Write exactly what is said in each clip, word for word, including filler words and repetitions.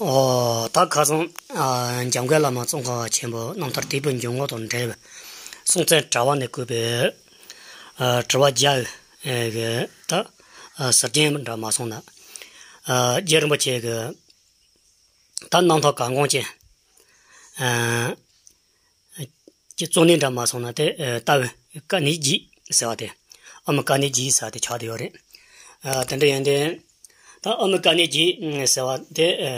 ཨོ། ད་ཁ་སང་ཨ་འཇམ་མགོན་བླ་མ་ཙོང་ཁ་པ་ཆེན་པོ་རྣམ་ཐར་དེད་དཔོན་འཇུག་ངོགས་དང་འབྲེལ་བའི་སྲོང་བཙན་གྲགས་པ་ནས་བརྐོས་པའི་ཨ་དྲི་བ་བརྒྱ་གི་ད་ཨ་ཟུར་རྒྱན་འདྲ་མ་སོང་ན། ཨ་རྗེ་རིན་པོ་ཆེ་གི་ད་རྣམ་ཐར་གལ་འགངས་ཅན་ཨ་གི་གཙོ་གནད་འདྲ་མ་སོང་ན་དེ་ཨ་ལྟ་བའི་བཀའ་གནད་བརྒྱད་ཟེར་བ་དེ། ཨ་མའི་བཀའ་གནད་བརྒྱད་ཟེར་བ་དེ་ཆགས་བསྡད་ཡོད་རེད། ཨ་དེ་འདྲ་ཡིན་དུས་ད་ཨ་མའི་བཀའ་གནད་བརྒྱད་ཟེར་བ་དེ་ཨ་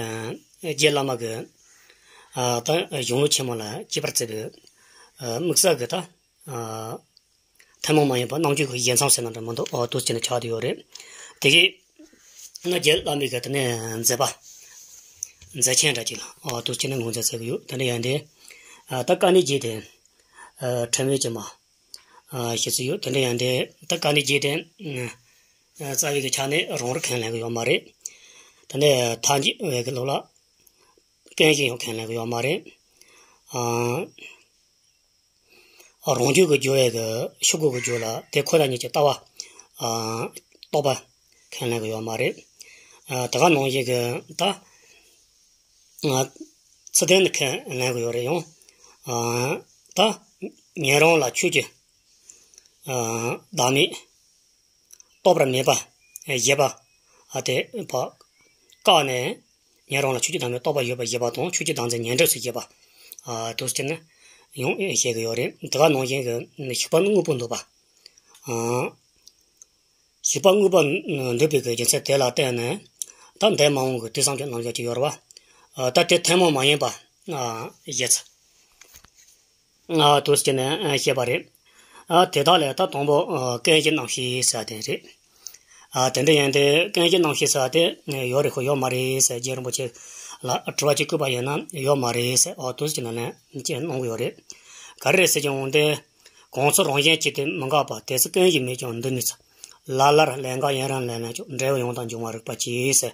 རྗེ་བླ་མ་གི་ཨ་ད་གཞུང་ལུགས་ཆེན་མོ་ལ་གཅེས་པར་བརྩི་བའི་ཨ་དམིགས་བསལ་གྱི་ད་ཨ་ཐུན་མོང་མ་ཡིན་པ་རྣམ་འགྱུར་གྱི་བཞེད་མཚམས་ཟེར་ན་འདྲ་མི་འདུག་ཨོ་འདུག་སེ་བྱས་ནས་ཆགས་བསྡད་ཡོད་རེད། དེ་གི་ང་རྗེ་བླ་མའི་གི་དེ་ནས་མཛད་པ་མཛད་ཆེན་འདྲ་ཅིག་ལ་ཨོ་འདུག་སེ་བྱས་ནས་ངོས་འཛིན་མཛད་ཀྱི་ཡོད། དེ་འདྲ་ཡིན་དུས་ཨ་ད་བཀའ་གནད་བརྒྱད་དེ་ཨ་ཁྲིམས་ཡིག་ཅིག་མ་ཨ་ཞེས་སུ་ཡོད། དེ་འདྲ་ཡིན་དུས་ད་བཀའ་གནད་བརྒྱད་དེ་ཨ་རྩ་བའི་གི་ཆ་ནས་རང་རེ་ཁས་ལེན་གི་ཡོད་མ་རེད། དེ་ནས་མཐའ་མཇུག་བའི་གི་ལོགས་ལ་རྐྱེན་གཞི་ཡང་ཁས་ལེན་གི་ཡོད་མ་རེད། ཨ་རང་རྒྱུད་ཀྱི་སྦྱོར་བའི་གི་ཤུགས་ཀྱི་སྦྱོར་ལ་དེ་ཁོ་ན་ཉིད་ཀྱི་ལྟ་བ་ཨ་རྟོགས་པ་ཁས་ལེན་གི་ཡོད་མ་རེད། ཨ་དེ་ག་ནང་བཞིན་གི་ད་ཨ་ཚུལ་ལྡན་ནི་ཁས་ལེན་གི་ཡོད་རེད། ཡང་ཨ་ད་ཉན་རང་ལ་ཆོས་ཀྱི་ཨ་བདག་མེད་རྟོགས་པར་མེད་པ་བཞེད་པ་ཨ་དེ་བ་བཀག་ནས་ཉན་རང་ལ་ཆོས་ཀྱི་བདག་མེད་རྟོགས་པ་ཡོད་པ་བཞེད་པ་དང་ཆོས་ཀྱི་བདག་འཛིན་ཉོན་སྒྲིབ་སུ་བཞེད་པ་ཨ་འདུག་སེ་བྱས་ནས་ཡང་བཤད་གི་ཡོད་རེད། དེ་ག་ནང་བཞིན་གི་ཞིག་པ་ནི་དངོས་པོ་འདོད་པ། ཨ་ཞིག་པ་དངོས་པོ་འདོད་པའི་གི་རྒྱུ་མཚན་དེ་ལ་བརྟེན་ནས་ད་འདས་མ་འོངས་ཀྱི་དུས་བསམ་གྱི་རྣམ་གཞག་ཅིག་ཡོད་རེད་བ། ཨ་ད་དེ་ཐུན་མོང་མ་ཡིན་པ་ཨ་བཞེད་ཚུལ། ཨ་འདུག་སེ་བྱས་ནས་ཨ་བཤད་པ་རེད། ཨ་དེ་དག་ལས་ད་དང་པོ་ཨ་རྐྱེན་གཞི་རྣམ་བཤད་ཟེར་བ་དེ་རེད། ཨ་དེ་འདྲ་ཡིན་དུས་རྐྱེན་གཞི་རྣམ་བཤད་ཟེར་བ་དེ་ཡོད་རེད་ཁོ་ཡོད་མ་རེད་ཟེར་རྗེ་རིན་པོ་ཆེ་ལ་དྲི་བ་ཅིག་བཀོད་པ་ཡིན་ན་ཡོད་མ་རེད་ཟེར། ཨོ་འདུག་སེ་བྱས་ནས་ལན་ཅིག་གནང་གི་ཡོད་རེད། ག་རེ་རེད་ཟེར་གྱི་འོང་དུས། གང་ཚོད་རང་བཞིན་གྱིས་དེ་མི་འགག་པ་དེ་ཚོ་རྐྱེན་གཞི་མེད་ཀྱང་འདི་ནི་ཚུལ། ལ་ལར་ལས་འགགས་ཡུན་རིང་ལས་ལན་ཀྱང་འབྲས་བུ་ཡང་དག་འབྱུང་བར་རིགས་པ་གྱིས་ཟེར།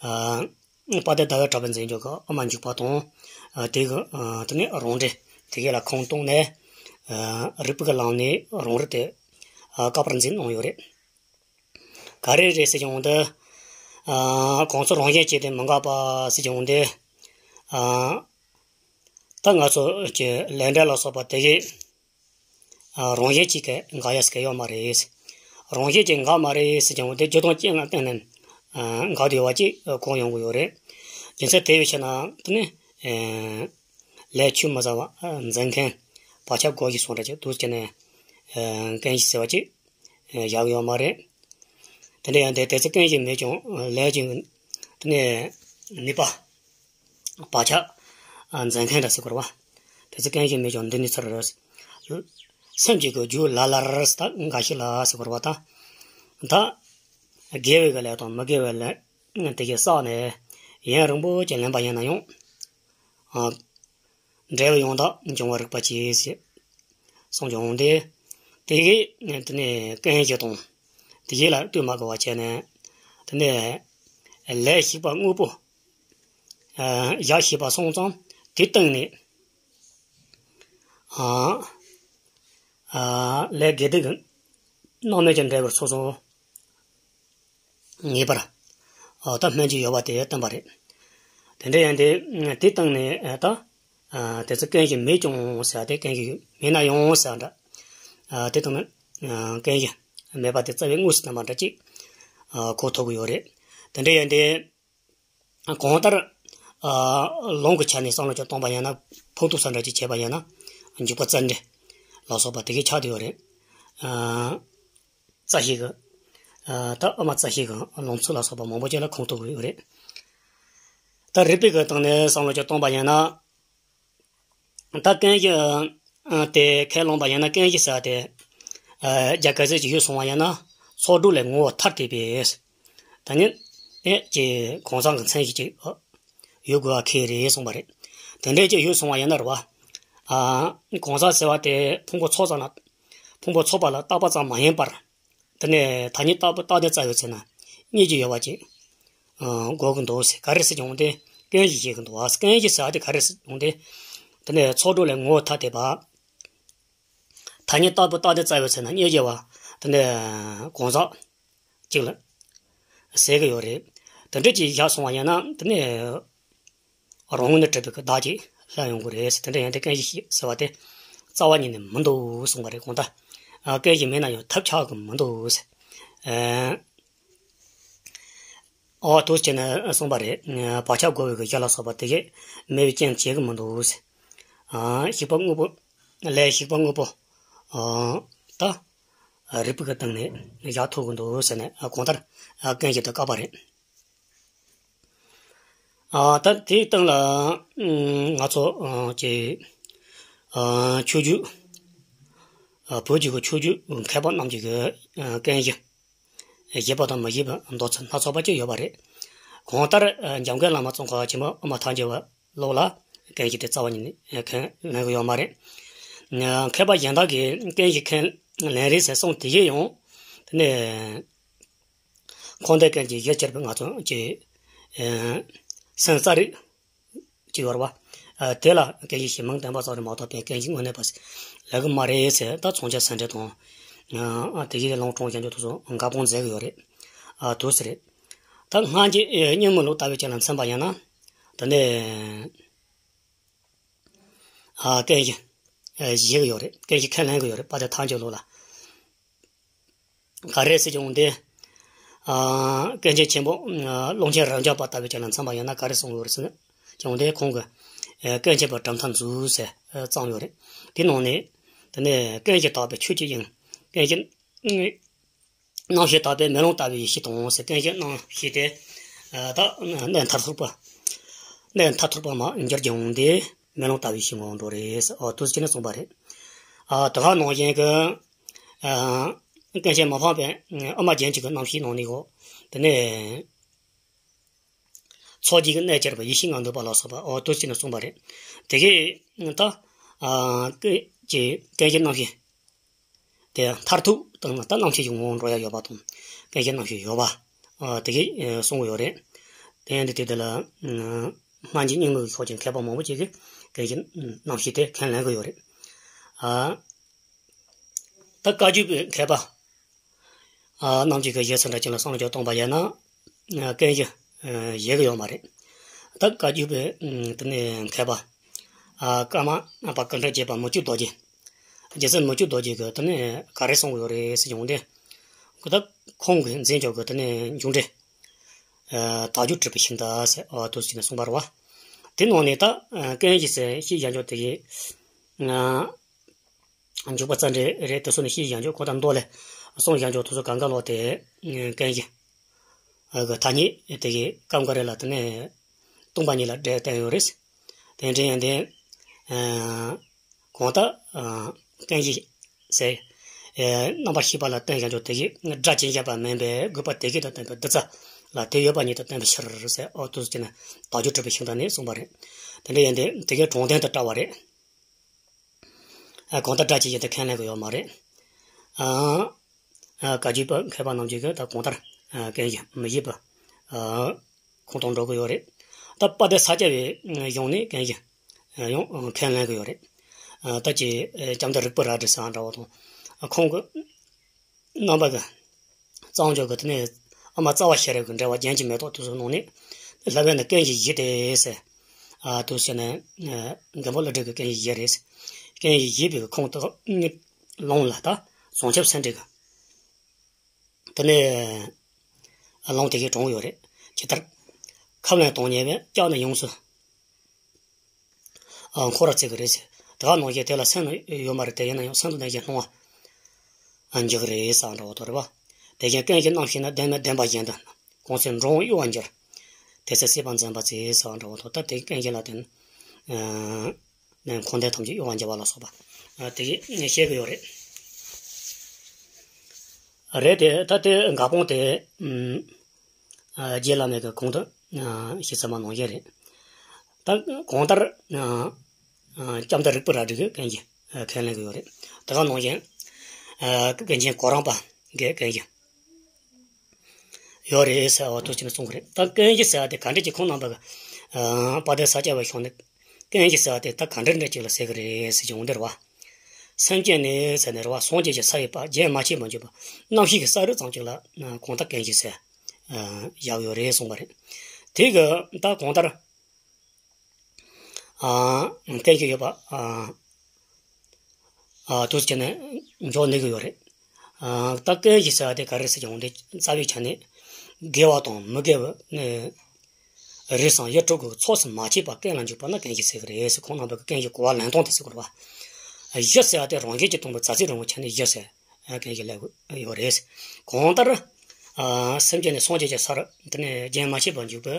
ཨ། དཔལ་ལྡན་ཟླ་བའི་གྲགས་པའི་མཛེས་ལྗོན་གྱི་ཨ་མ་འཇུག་པ་དང་། ཨ་དེ་གི་ཨ་དེ་ནས་རང་འགྲེལ་དེ་གས་ལ་ཁུངས་གཏུགས་ནས། ཨ་རིགས་པའི་ལམ་ནས་རང་རིག་དེ་ཨ་བཀག་པར་མཛད་གནང་ཡོད་རེད། ག་རེ་རེད་ཟེར་གྱི་འོང་དུས། ཨ་གང་ཚོད་རང་བཞིན་གྱིས་དེ་མི་འགག་པ་ཟེར་གྱི་འོང་དུས། ཨ་ད་ང་ཚོ་གི་ལས་འབྲས་ལ་སོགས་པ་དེ་གས། ཨ་རང་བཞིན་གྱིས་ཀྱི་འགག་ཡ་ཟེར་གྱི་ཡོད་མ་རེད། རང་བཞིན་གྱིས་འགག་མ་རེད་ཟེར་ཀྱང་དེ་རྒྱུ་དང་རྐྱེན་ལ་བརྟེན་ནས་ཨ་འགག་བསྡད་ཡོད་པ་ཅིག་གོ་ཡོང་གི་ཡོད་རེད། རྒྱུ་མཚན་དེ་ཡོད་ཕྱིར་ན་དེ་ནི་ཨ་ལས་ཆོས་མི་ཟ་བ་ཨ་འཛིན་མཁན་བག་ཆགས་སྒོ་བཞི་སོགས་འདྲ་ཅིག་འདུག་སེ་བྱས་ནས་ཨ་རྐྱེན་གཞི་ཟེར་བ་ཅིག་ཨ་བཞག་གི་ཡོད་མ་རེད། དེ་འདྲ་ཡང་དེ་དེ་ཚོ་རྐྱེན་གཞི་མེད་ཀྱང་ལས་ཀྱི་དེ་ནི་ནུས་པ། བག་ཆགས་འཛིན་མཁན་འདྲ་ཟེར་དགོས་རེད་བ། དེ་ཚོ་རྐྱེན་གཞི་མེད་ཀྱང་འདི་ནི་ཚུལ་རེད། སེམས་ཀྱི་གི་རྒྱུ་ལ་ལར་ད་འགའ་ཞིག་ལ་ཟེར་དགོས་རེད་བ་ད། ད་དགེ་བའི་གི་ལས་དང་མི་དགེ་བའི་ལས་དེ་གས་བསགས་ནས་ཡུན་རིང་པོ་ཅིག་ལེན་པ་ཡིན་ན་ཡང་། ཨ་འབྲས་བུ་ཡང་དག་འབྱུང་བར་རིགས་པ་གྱིས་ཞེས་གསུངས་ཀྱང་འོང་སྟེ། དེ་གས་དེ་ནས་རྐྱེན་གཞི་དང་དེ་གས་ལ་ལྟོས་མ་དགོས་པ་བྱས་ནས་དེ་ནས་ལས་ཞིག་པ་དངོས་པོ། ཨ་བཞག་ཤེས་པ་སོང་ཙང་དེའི་སྟེང་ནས་ཨ་ཨ་ལས་དགེ་སྡིག་གི་སྣང་མེད་ཀྱི་འབྲས་བུར་སོ་སོར་ངེས་པར་ཨ་ད་སྨོན་གྱི་ཡོད་པ་དེ་བསྟན་པ་རེད། དེ་འདྲ་ཡིན་དུས་དེའི་སྟེང་ནས་ཨ་ད་ཨ་དེ་ཚོ་རྐྱེན་གཞི་མེད་ཀྱང་ཟེར་ཏེ་རྐྱེན་གཞི་མེད་ན་ཡང་ཟེར་འདྲ། ཨ་དེ་དང་ནི་ཨ་རྐྱེན་གཞི་མེད་པ་དེ་རྩ་བའི་དངོས་སུ་བསྟན་པ་འདྲ་ཅིག་ཨ་གོ་ཐུབ་ཀྱི་ཡོད་རེད། དེ་འདྲ་ཡིན་དུས། གང་ལྟར། ཨ་ལུང་གི་ཆ་ནས་བསམ་བློ་ཅིག་གཏོང་པ་ཡིན་ན་ཕུགས་གཏུགས་ས་འདྲ་ཅིག་བྱས་པ་ཡིན་ན། འཇུག་པ་རྩ་འགྲེལ་ལ་སོགས་པ་དེ་གས་ཆགས་བསྡད་ཡོད་རེད། ཨ་རྩ་ཤེ་གི། ཨ་ད་ཨ་མ་རྩ་ཤེ་གི་ལུང་ཚིག་ལ་སོགས་པ་མང་པོ་ཅིག་ལ་ཁུངས་གཏུགས་ཀྱི་ཡོད་རེད། ད་རིགས་པའི་གི་སྟེང་ནས་བསམ་བློ་ཅིག་གཏོང་པ་ཡིན་ན། ད་རྐྱེན་གཞི་ཨ་དེ་ཁས་བླངས་པ་ཡིན་ན་རྐྱེན་གཞི་ཟེར་བ་དེ། ཨ་རྒྱ་སྐད་ཟེར་གྱི་ཡོད་སོང་བ་ཡིན་ན་ཚོགས་དྲུག་ལས་ངོ་བོ་ཐར་ཏེ་པས། ད་ནི་ཨེ་ཅེ་གང་ཟག་གི་མཚན་གཞི་ཅིག་ཡོད་དགོས་པ་ཁེལ་རེད་གསུངས་པ་རེད། དེ་འདྲའི་ཅིག་ཡོད་སོང་བ་ཡིན་ན་རེད་བ། ཨ་གང་ཟག་ཟེར་བ་དེ་ཕུང་པོ་ཚོགས་ཙམ་ལ། ཕུང་པོ་ཚོགས་པ་ལ་བཏགས་པ་ཙམ་མ་ཡིན་པར། དེ་ནས་ཐ་སྙད་བཏགས་པ་བཏགས་ཏེ་བཙལ་བའི་ཚེ་ན་རྙེད་ཀྱི་ཡོད་པ་ཅིག་ཨ་དགོས་ཀྱི་འདུག་ཟེར། ག་རེ་ཟེར་གྱི་འོང་དེ་རྐྱེན་གཞི་བཤད་ཀྱི་འདུག་བ། རྐྱེན་གཞི་ཟེར་བ་དེ་ག་རེ་ཟེར་གྱི་འོང་དེ། དེ་ནས་ཚོགས་དྲུག་ལས་ངོ་བོ་ཐ་དད་པ། ཐ་སྙད་བཏགས་པ་བཏགས་ཏེ་བཙལ་བའི་ཚེ་ན་རྙེད་ཀྱི་ཡོད་པ། དེ་ནས་གང་ཟག་ཅིག་ལ་ཟེར་གྱི་ཡོད་རེད། དེ་འདྲ་ཅིག་བཞག་སོང་བ་ཡིན་ན་དེ་ནས་ རང་ངོས་ནས་གྲུབ་པའི་གི་བདག་ཅིག་ལྷག་ཡོང་གི་རེད་ཟེར། དེ་འདྲ་ཡིན་དུས་ཀུན་གཞི་ཟེར་བ་དེ་རྩ་བ་ཉིད་ནས་མི་འདུག་གསུངས་པ་རེད། གང་ལྟར་ཀུན་གཞི་མེད་ན་ཡང་ཐབས་ཆག་གི་མི་འདུག་ཟེར། ཨོ་དུས་བྱས་ནས་གསུངས་པ་རེད། བག་ཆགས་རྒོད་པོའི་གི་གཞི་ལ་སོགས་པ་དེ་གས་མེད་པའི་རྐྱེན་བྱེད་གི་མི་འདུག་ཟེར། ཞིག་པ་དངོས་པོ། ལས་ཞིག་པ་དངོས་པོ། ད། རིགས་པའི་གི་སྟེང་ནས་བཞག་ཐུབ་གི་འདུག་ཟེར་ནས་གང་ལྟར་ཀུན་གཞི་དེ་བཀག་པ་རེད། ད་དེའི་སྟེང་ལ་ང་ཚོ་ཀྱི་ཆོས་བརྒྱུད། བོད་ཀྱི་གི་ཆོས་བརྒྱུད་མཁས་པ་རྣམས་ཀྱི་གི་ཀུན་གཞི། བཞེད་པ་དང་མི་བཞེད་པའི་མདོ་ཚིག་སྣ་ཚོགས་པ་ཅིག་ཡོད་པ་རེད། གང་ལྟར་འཇམ་མགོན་བླ་མ་ཙོང་ཁ་པ་ཆེན་པོ་དབུ་མ་ཐལ་འགྱུར་བ་ལོག་ལ་ཀུན་གཞི་དེ་རྩ་བ་ཉིད་ནས་ཁས་ལེན་གི་ཡོད་མ་རེད། མཁས་པ་གཞན་དག་གིས་ཀུན་གཞི་ཁས་ལེན་རེད་ཟེར་གསུངས་དེ་གས་ཡང་དེ་ནས་འཁོར་འདས་ཀུན་གཞི་གཞིར་གྱུར་པའི་ང་ཚོ་ཀྱི་སེམས་རྩ་རིག་ཅིག་ཡོད་རེད་བ། དེ་ལ་ཀུན་གཞི་ཞེས་མིང་བཏོན་པ་ཙམ་རེད་མ་གཏོགས་པའི་ཀུན་གཞི་དངོས་གནས་པ་ལབ་གི་མ་རེད་ཟེར། ད་མཚོན་ཆ་ཟིན་བྲིས་དང་། དེ་གས་ལུང་དྲངས་བཞག་རྒྱུ་དེ་ཚོ་འགལ་སྤོང་མཛད་གི་ཡོད་རེད། དུས་རེད། ད་སྔ་འགྱུར་རྙིང་མའི་ལུགས་ལྟ་བུ་ཅིག་ལ་མཚོན་པ་ཡིན་ན། དེ་ནས་ཀུན་གཞི་བཞེད་གི་ཡོད་རེད། ཀུན་གཞི་ཁས་ལེན་གི་ཡོད་རེད། དཔལ་ལྡན་ཐལ་འགྱུར་ལུགས་ལ། ག་རེ་ཟེར་གྱི་འོང་དེ། ཀུན་མཁྱེན་ཆེན་པོ། ཀློང་ཆེན་རབ་འབྱམས་པ་ལྟ་བུ་ཅིག་ལ་མཚོན་པ་ཡིན་ན་ག་རེ་གསུང་གི་ཡོད་རེད་ཟེར་ན། ཀྱི་འོང་དེ་ཁོང་གི་ཀུན་མཁྱེན་པའི་གྲུབ་མཐའ་མཛོད་ཟེར་བརྩམས་ཡོད་རེད། དེ་ནང་ནས། དེ་ནས་ཀུན་གཞི་དག་པའི་ཆོས་ཀྱི་དབྱིངས། ཀུན་གཞི། རྣམ་ཤེས་དག་པའི་མེ་ལོང་ལྟ་བུའི་ཡེ་ཤེས་དང་ཟེར། ཀུན་གཞིའི་རྣམ་ཤེས་དེ། ད་གནས་མཐར་ཐུག་པ། གནས་མཐར་ཐུག་པ་མར་འགྱུར་གྱི་འོང་དེ་མེ་ལོང་ལྟ་བུའི་ཡེ་ཤེས་ངོ་བོར་འགྲོ་རེད་ཟེར། ཨོ་དུས་ཀྱི་ནས་གསུངས་པ་རེད། ད་ག་ནང་བཞིན་གྱི། ཀུན་མཁྱེན་མ་ཕམ་པའི་དབུ་མ་རྒྱན་གྱི་རྣམ་ཤེས་ནང་ནས་འོ། དེ་ནས། ཚོགས་ཀྱི་གནས་གྱུར་པ་ཡེ་ཤེས་ལྔ་འདུས་པ་ལ་སོགས་པ་ཨོ་དུས་ཀྱི་ནས་གསུངས་པ་རེད། དེ་གས་ད། ཀུན་གཞི་ཀུན་གཞིའི་རྣམ་ཤེས། དེ་མཐར་ཐུག་དང་ད་རྣམ་ཤེས་ཀྱི་ངོ་བོར་འགྲོ་ཡ་ཡོད་པ་དང་། ཀུན་གཞིའི་རྣམ་ཤེས་ཡོད་པ། ཨ་དེ་གས་གསུང་གི་ཡོད་རེད། དེ་ཡིན་དུས་དེ་དེ་ལ་སྔ་འགྱུར་རྙིང་མའི་ཕྱོགས་ཀྱི་མཁས་པ་མང་པོ་ཅིག་གིས་ཀུན་གཞིའི་རྣམ་ཤེས་དེ་ཁས་ལེན་གི་ཡོད་རེད། ཨ་ད་བཀའ་བརྒྱུད་པའི་མཁས་པ་རྣམས་ཀྱིས་གི་བཞེད་ཚུལ་འདྲ་ཅིག་ལ་བསམ་བློ་ཅིག་གཏོང་པ་ཡིན་ན། ཀུན་གཞི་བཞེད་གི་ཡོད་མ་རེད། ད་བཀའ་བརྒྱུད་པའི་དེ་ནས་མཁས་པ། ཨ་ཀརྨ་པ་ཀུན་གྲོལ་རྒྱལ་པ་མུ་ཁྱུད་རྡོ་རྗེ། རྗེ་བཙུན་མུ་ཁྱུད་རྡོ་རྗེ་གིས་དེ་ནས་ག་རེ་གསུང་གི་ཡོད་རེད་ཟེར་ཡོང་དུས། ཁོ་ད་ཁོང་གིས་མཛད་འཇོག་གི་དེ་ནས་མཇུག་འབྲས། ཨ་དལ་འབྱོར་སྒྲུབ་པའི་ཤིང་རྟ་ཟེར་ཨ་དུས་ཀྱི་ནས་གསུངས་པ་རེད་བ། དེ་ནང་ནས་ད་ཀུན་གཞི་ཟེར་ཞེས་བཞག་འཇོག་དེ་གས། འཇུག་པ་རྩ་འགྲེལ་རེད། དེ་ཚོ་ནས་ཤེས་བཞག་འཇོག་ཁོ་ད་མདོ་ལས་གསུངས་བཞག་འཇོག་དེ་ཚོ་གང་ག་ལོག་དེ་ཀུན་གཞི་གི་ཐ་སྙད་དེ་གས་སྐབས་འགའ་རེ་ལ་དེ་ནས་སྟོང་པ་ཉིད་ལ་སྒྲས་བསྟན་ཡོད་རེད། དེ་འདྲ་ཡིན་དེ། གང་ལྟར་ཀུན་གཞི་ཟེར། རྣམ་པར་ཤེས་པ་ལ་བརྟེན་བཞག་འཇོག་དེ་གས་སྒྲ་གཅན་གཞན་པ་མིན་པས་དགོས་པ་དེ་སྐད་དུ་བསྟན་པའི་གདུལ་བྱ་ལ་དེ་ཡོད་པ་ཉིད་དུ་བསྟན་པའི་ཕྱིར་ཟེར་ཨོ་དུས་ཀྱི་ནས་དལ་འབྱོར་སྒྲུབ་པའི་ཤིང་རྟ་ནས་གསུངས་པ་རེད། དེ་འདྲ་ཡིན་དེ་དེ་གས་དྲང་དོན་དུ་བཀྲལ་བ་རེད། ཨ་གང་ལྟར་སྒྲ་གཅན་གཞན་དུ་ཁས་ལེན་གི་ཡོད་མ་རེད། ཨ་ཨ་བཀའ་བརྒྱུད་པ་མཁས་པ་རྣམས་ཀྱིས་གི་ད་གང་ལྟར་ཨ་ཀུན་གཞི་མི་བཞེད་པ་ཨ་ཁོངས་གཏོགས་འགྲོ་གི་ཡོད་རེད། ད་དཔལ་ལྡན་ས་སྐྱ་པའི་གཞུང་ནས་ཀུན་གཞི་ཨ་ཡང་ཨ་ཁས་ལེན་གི་ཡོད་རེད། ཨ་ད་ཅི་ཨ་ལྕམ་དགའ་རིག་པའི་རལ་གྲི་ཟེར་བ་འདྲ་བོ་དང་། ཨ་ཁོང་གི་རྣམ་པ་གི་གཙང་སྦྱོར་གི་དེ་ནས་ཨ་མ་རྩ་བ་ཤེས་རབ་ཀྱི་འགྲེལ་པ་རྒྱན་གྱི་མེ་ཏོག་དེ་ཚོའི་ནང་ནས་ལྷག་པའི་ནི་ཀུན་གཞི་བཞི་སྟེ་ཟེར། ཨ་དུ་ཟེར་ནས་ཨ་མགོན་པོ་ཀླུ་སྒྲུབ་ཀྱི་ཀུན་གཞི་བཞི་རེད། ཀུན་གཞི་བཞི་པའི་ཁོངས་གཏོགས་ལུང་ལ་ད་བྱང་ཆུབ་སེམས་འགྲེལ་གྱི་དེ་ནས་ལུང་དེ་གས་དྲངས་ཡོད་རེད། ཇི་ལྟར་ཁབ་ལེན་དང་ཉེ་བས་ལྕགས་ནི་ཡོངས་སུ། ཨ་འཁོར་བར་བརྩི་གི་རེད་ཟེར། དེ་ག་ནང་བཞིན་དེ་ལ་སེམས་ནི་ཡོད་མ་རེད། དེ་ཡིན་ན་ཡང་སེམས་དང་ལྡན་ཞིང་སྣང་བ་འཇུག་གི་རེད་ཟེར་འདྲ་བོ་དོ་རེད་བ། དེ་བཞིན་ཀུན་གཞི་རྣམ་ཤེས་ནི་ལྡན་མིན་བདེན་པ་བཞིན་དུ། གང་ཚེ་འགྲོ་འོང་གཡོ་བར་འགྱུར། དེ་ཚེ་སྲིད་པ་འཛིན་པར་བྱེད་ཟེར་འདྲ་བོ་དོ། ད་དེ་ཀུན་གཞི་ལ་བརྟེན་ནས་འཁོར་འདས་ཐམས་ཅད་གཡོ་བར་འགྱུར་བ་ལ་སོགས་པ་དེ་གས་བཤད་གི་ཡོད་རེད། རེད་དེ་ད་དེ་འགལ་སྤོང་དེ། ཨ་རྗེ་བླ་མའི་གི་གོང་དུ་ཨ་ཞུས་ཚར་བ་ནང་བཞིན་རེད། ད་གང་ལྟར་ཨ་ཨ་ལྕམ་དགའ་རིག་པའི་རལ་གྲི་གིས་ཀུན་གཞི་ཨ་ཁས་ལེན་གི་ཡོད་རེད། དེ་ག་ནང་བཞིན་ཨ་ཀུན་མཁྱེན་གོ་རམས་པ་གིས་ཀུན་གཞི་ཡོད་རེད་ཟེར་བ་དུས་ཀྱི་ནས་གསུང་གི་རེད། ད་ཀུན་གཞི་ཟེར་བ་དེ་ག་འདྲ་ཅིག་ཁོང་རྣམ་པ་གི་ཨ་དཔལ་ལྡན་ས་སྐྱ་པའི་ཕྱོགས་ནས་ཀུན་གཞི་ཟེར་བ་དེ་ད་ག་འདྲ་འདྲ་ཅིག་ལ་ཟེར་གི་རེད་ཟེར་གྱི་འོང་དེ་རེད་བ། སེམས་ཅན་ནི་ཟེར་ནས་རེད་བ། སངས་རྒྱས་ཀྱི་ས་ཡི་བར་རྒྱན་མ་ཆད་མི་འཇིག་པ་རྣམ་ཤེས་ཀྱི་ས་རུབ་ཙམ་ཅིག་ལ་གང་ལྟར་ཀུན་གཞི་ཟེར་བཞག་ཡོད་རེད་གསུངས་པ་རེད། དེ་གི་ད་གང་ལྟར་ ཨ། སྐད་ཅིག་ཡོད་པ། ཨ། ཨ། དུས་ཀྱི་ནས་འཇོག་ནུས་ཀྱི་ཡོད་རེད། ཨ། ད་སྐད་ཅིག་ཟེར་བ་དེ་ག་རེ་ཟེར་ཀྱང་འོན་ཏེ་རྩ་བའི་ཆ་ནས་དགེ་བ་དང་མི་དགེ་བ་ནི་རིགས་སམ་ཡུལ་དྲུག་གི་ཚོགས་སུ་མ་སྐྱེས་པ་རྐྱེན་ལ་འཇུག་པ་ན་རྐྱེན་གཞི་ཟེར་གྱི་རེད་ཟེར། ཁོང་རྣམ་པ་གི་རྐྱེན་གཞི་གོ་བ་ལེན་སྟངས་དེ་ཟེར་དགོས་རེད་བ། གཞི་ཟེར་བ་དེ་རང་བཞིན་གྱིས་སྟོང་པའི་རྩ་ཚིག་རིང་པོ་ཆ་ནས་གཞི་ཟེར། ཨ། རྐྱེན་གཞི་ལབ་ཀྱི་ཡོད་རེད། གང་ལྟར། ཨ། སེམས་ཅན་ནི་སངས་རྒྱས་ཀྱི་སར་དེ་ནས་རྒྱུན་མ་ཆད་པར་འཇུག་པའི།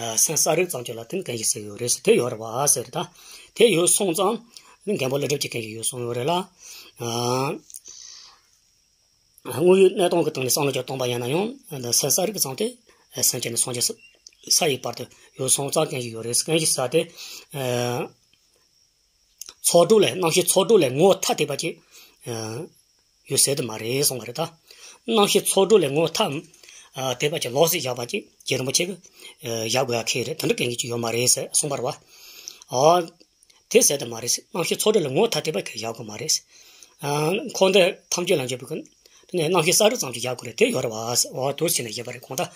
ཨ། སེམས་རྩ་རིག་ཙམ་གྱིས་ལ་དེ་ནི་རྐྱེན་གཞི་ཟེར་གྱི་ཡོད་རེད་ཟེར། དེ་ཡོད་རེད་བ་ཟེར། ད་དེ་ཡོད་སོང་ཙང་མགོན་པོ་ཀླུ་སྒྲུབ་ཀྱི་རྐྱེན་གཞི་ཡོད་སོང་ཡོད་རེད་ལ། ཨ། དངོས་ཡོད་གནས་སྟངས་ཀྱི་སྟེང་ནས་བསམ་བློ་ཅིག་གཏོང་པ་ཡིན་ན་ཡང་འདི་སེམས་རྩ་རིག་ཙམ་དེ་སེམས་ཅན་ནི་སངས་རྒྱས་ས་ས་ཡི་བར་དུ་ཡོད་སོང་ཙང་རྐྱེན་གཞི་ཡོད་རེད་ཟེར། རྐྱེན་གཞི་ཟེར་དེ། ཨ། ཚོགས་དྲུག་ལས། རྣམ་ཤེས་ཚོགས་དྲུག་ལས་ངོ་བོ་ཐ་དད་པ་ཅིག་ཡོད་ཟེར་དུ་མ་རེད་གསུངས་པ་རེད་ད། རྣམ་ཤེས་ཚོགས་དྲུག་ལས་ངོ་བོ་ཐ་དད་པ་ཅིག་ལོགས་སུ་བཞག་པ་ཅིག་རྗེ་རིན་པོ་ཆེ་གིས་བཞག་དགོས་ཡ་ཁེལ་རེད། དེ་འདྲ་རྐྱེན་གཞི་ཅིག་ཡོད་མ་རེད་ཟེར་གསུངས་པ་རེད་བ། ཨོ། དེ་ཟེར་དུ་མ་རེད་ཟེར། རྣམ་ཤེས་ཚོགས་དྲུག་ལས་ངོ་བོ་ཐ་དད་པ་ཁེལ་བཞག་དགོས་མ་རེད་ཟེར། ཨ། འཁོར་འདས་ཐམས་ཅད་ལ་འཇུག་པའི་ཀུན། དེ་ནས་རྣམ་ཤེས་རྩ་རིག་ཙམ་ཅིག་བཞག་དགོས་རེད། དེ་ཡོད་རེད་བ་ཟེར། ཨོ། དུ་ཟེར་ནས་བཞག་པ་རེད། གང་ལྟར་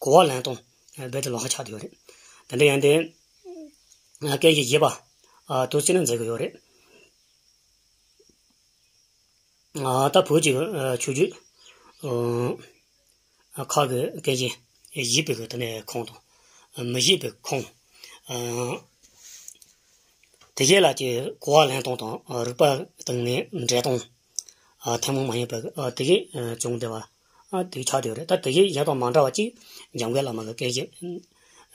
གོ་བ་ལེན་སྟངས་རྦད་དེ་ལོགས་ཀ་ཆགས་བསྡད་ཡོད་རེད། དེ་འདྲ་ཡིན་ཏེ། སྐད་ཅིག་བཞི་པ། ཨ། དུ་ཟེར་ནས་མཛད་ཀྱི་ཡོད་རེད། ཨ། ད་བོད་ཀྱི་ཨ་ཆོས་བརྒྱུད་ཨ་ཁག་གི་སྐད་ཅིག་བཞི་པའི་གི་དེ་ནས་ཁུངས་དང་། མི་བཞི་པའི་ཁུངས། ཨ། དེ་གཞི་ལ་ཀྱི་གོ་བ་ལེན་སྟངས་དང་། ཨ། རིགས་པ་སྟེང་ནས་འགྲེལ་སྟངས། ཨ། ཐུན་མོང་མ་ཡིན་པའི་ཨ་དེ་གཞི་ཨ་བྱུང་བསྡད་པ། ཨ། དེ་ཆགས་བསྡད་ཡོད་རེད། ད་དེ་གཞི་གཞན་དང་མ་འདྲ་བ་ཅིག་འཇམ་མགོན་བླ་མ་གི་སྐད་ཅིག་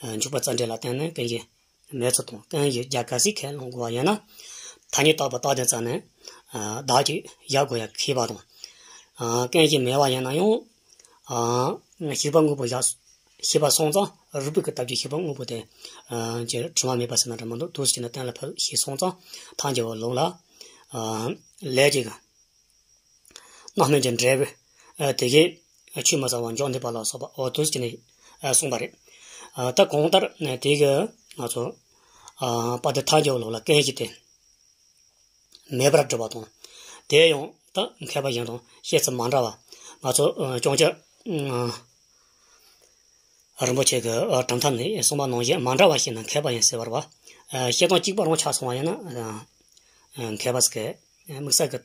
ཨ་འཇུག་པ་རྩ་འགྲེལ་ལ་བརྟེན་ནས་སྐད་ཅིག་མེད་ཚུལ་དང་རྐྱེན་གཞི་རྒྱ་གར་སའི་ཁས་བླངས་དགོས་པ་ཡིན་ན། ཐ་སྙད་བཏགས་པ་བཏགས་དོན་རྩ་ནས་ཨ་བདག་ཅིག་བཞག་དགོས་ཡ་ཁེལ་བ་དང་། ཨ། རྐྱེན་གཞི་མེད་པ་ཡིན་ན་ཡང་། ཨ། ཤེས་པ་དངོས་པོ་བཞག་ཤེས་པ་སོང་ཙང་རིགས་པའི་གི་སྟབས་ཀྱིས་ཤེས་པ་དངོས་པོ་དེ་ཨ་ཀྱི་དྲི་མ་མེད་པ་ཟེར་ན་འདྲ་མི་འདུག་དུ་ཟེར་ནས་གཏན་ལ་ཕབ་ཤེས་སོང་ཙང་ཐལ་འགྱུར་བ་ལུགས་ལ། ཨ། ལས་ཀྱི་རྣམ་སྨིན་གྱི་འབྲས་བུ། ཨ། དེ་གའི་ཆོས་མི་གསལ་བ་འཇོག་འདོད་པ་ལ་སོགས་པ། འོ། དུ་ཟེར་ནས་ཨ་གསུངས་པ་རེད། ཨ། ད་གང་ལྟར་ནས་དེ་གི་ང་ཚོ་ཨ་དཔལ་ལྡན་ཐལ་འགྱུར་བ་ལུགས་ལ་རྐྱེན་གཞི་དེ་མེད་པར་སྒྲུབ་པ་དང་། དེ་ཡང་ད་མཁས་པ་གཞན་དང་བཤད་ཚུལ་མ་འདྲ་བ། ང་ཚོ་ཨ་སྐྱོང་ཆ་ཨ་རིན་པོ་ཆེ་གི་ཨ་གྲུབ་མཐའ་ནས་གསུངས་པ་ནང་བཞིན་མ་འདྲ་བ་བཤད་ན་མཁས་པ་ཡིན་ཟེར་བ་རེད་བ། ཨ། བཤད་སྟངས་གཅིག་པ་རང་ཆགས་སོང་བ་ཡིན་ན། ཨ། མཁས་པ་ཟེར་མཁན་དམིགས་བསལ་གྱི་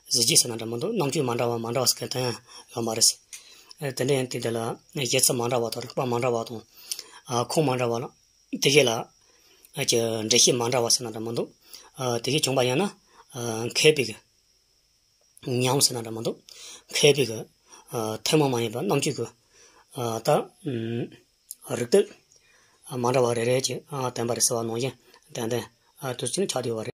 གཟི་བརྗིད་ཟེར་ན་འདྲ་མི་འདུག་རྣམ་དཔྱོད་མ་འདྲ་བ་མ་འདྲ་བ་ཟེར་མཁན་དོན་ཡོད་མ་རེད། ཨ། དེ་འདྲ་ཡིན་དུས་དེ་ལ་བཤད་ཚུལ་མ་འདྲ་བ་དང་རིགས་པ་མ་འདྲ་བ་དང་། ཨ། ཁུངས་མ་འདྲ་བ་ལ་དེ་གས་ལ་ཨ་ཀྱི་འགྲེལ་བཤད་མ་འདྲ་བ་ཟེར་ན་འདྲ་མི་འདུག་ཨ། དེ་གས་བྱུང་བ་ཡིན་ན། ཨ། མཁས་པའི་གི་ཉམས་ཟེར་ན་འདྲ་མི་འདུག་མཁས་པའི་གི་ཨ་ཐུན་མོང་མ་ཡིན་པ་རྣམ་དཔྱོད་ཀྱི་ཨ་ད་ཨུམ་རིགས་གཏེར་མ་འདྲ་བ་རེ་རེ་ཅིག་ཨ་བསྟན་པ་རེད་ཟེར་བ་ནང་བཞིན་ཏན་ཏན་ཨ་དུས་ཚོད་ནི་ཆགས་བསྡད་ཡོད་པ་རེད།